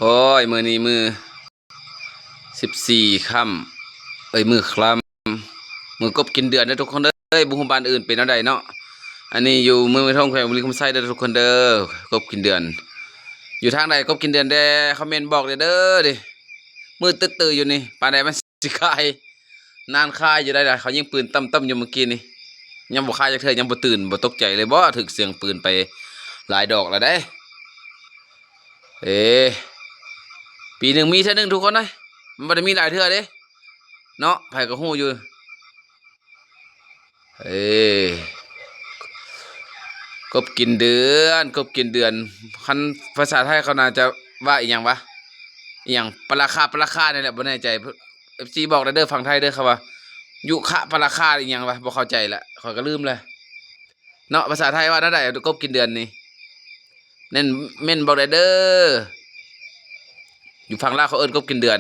ໂອ້ຍ ມື້ນີ້ມື້ສິບສີ່ຄ່ຳ ເອີຍ ມື້ຄ່ຳ ມື້ກົບກິນເດືອນເດີທຸກຄົນເດີ. ບໍ່ຮູ້ບ້ານອື່ນເປັນແນວໃດເນາະ. ອັນນີ້ຢູ່ເມືອງໄມທອງ ແຂວງບໍລິຄຳໄຊເດີທຸກຄົນເດີ. ກົບກິນເດືອນ ຢູ່ທາງໃດກົບກິນເດືອນແດ່ ຄອມເມັນບອກແດ່ເດີ. ມືດຕຶດຕື່ຢູ່ນີ້ ປານໃດມັນຊິຄາຍ. ນານຄາຍຢູ່ໄດ໋ລະ ເຂົາຍິງປືນຕ່ຳໆຢູ່ມື້ກີ້ນີ້ ຍັງບໍ່ຄາຍຈັກເທື່ອ. ຍັງບໍ່ຕື່ນ ບໍ່ຕົກໃຈເລີຍບໍ ຖືກສຽງປືນໄປຫຼາຍດອກແລ້ວເດ້. ເອີ ປີໜຶ່ງມີເທື່ອໜຶ່ງທຸກຄົນເອີຍ ມັນບໍ່ໄດ້ມີຫຼາຍເທື່ອເດ້ເນາະ ໃຜກໍຮູ້ຢູ່. ເອີ ກົບກິນເດືອນ ກົບກິນເດືອນ ຄັນພາສາໄທເຂົາໜ້າຈະວ່າອີ່ຫຍັງວະ ອີ່ຫຍັງ ປະລາຄາ ປະລາຄານີ້ແຫຼະ ບໍ່ແນ່ໃຈ. ເອັຟຊີບອກໄດ້ເດີ ຝັ່ງໄທເດີ ເຂົາວ່າ ຍຸຄະປະລາຄາ ອີ່ຫຍັງວະ ບໍ່ເຂົ້າໃຈລະ ຂ້ອຍກໍລືມລະເນາະ. ພາສາໄທວ່າແນວໃດ ກົບກິນເດືອນນີ້ ແມ່ນ ແມ່ນບອກໄດ້ເດີ. ຢູ່ຝັ່ງລາວເຂົາເອີ້ນກົບກິນເດືອນ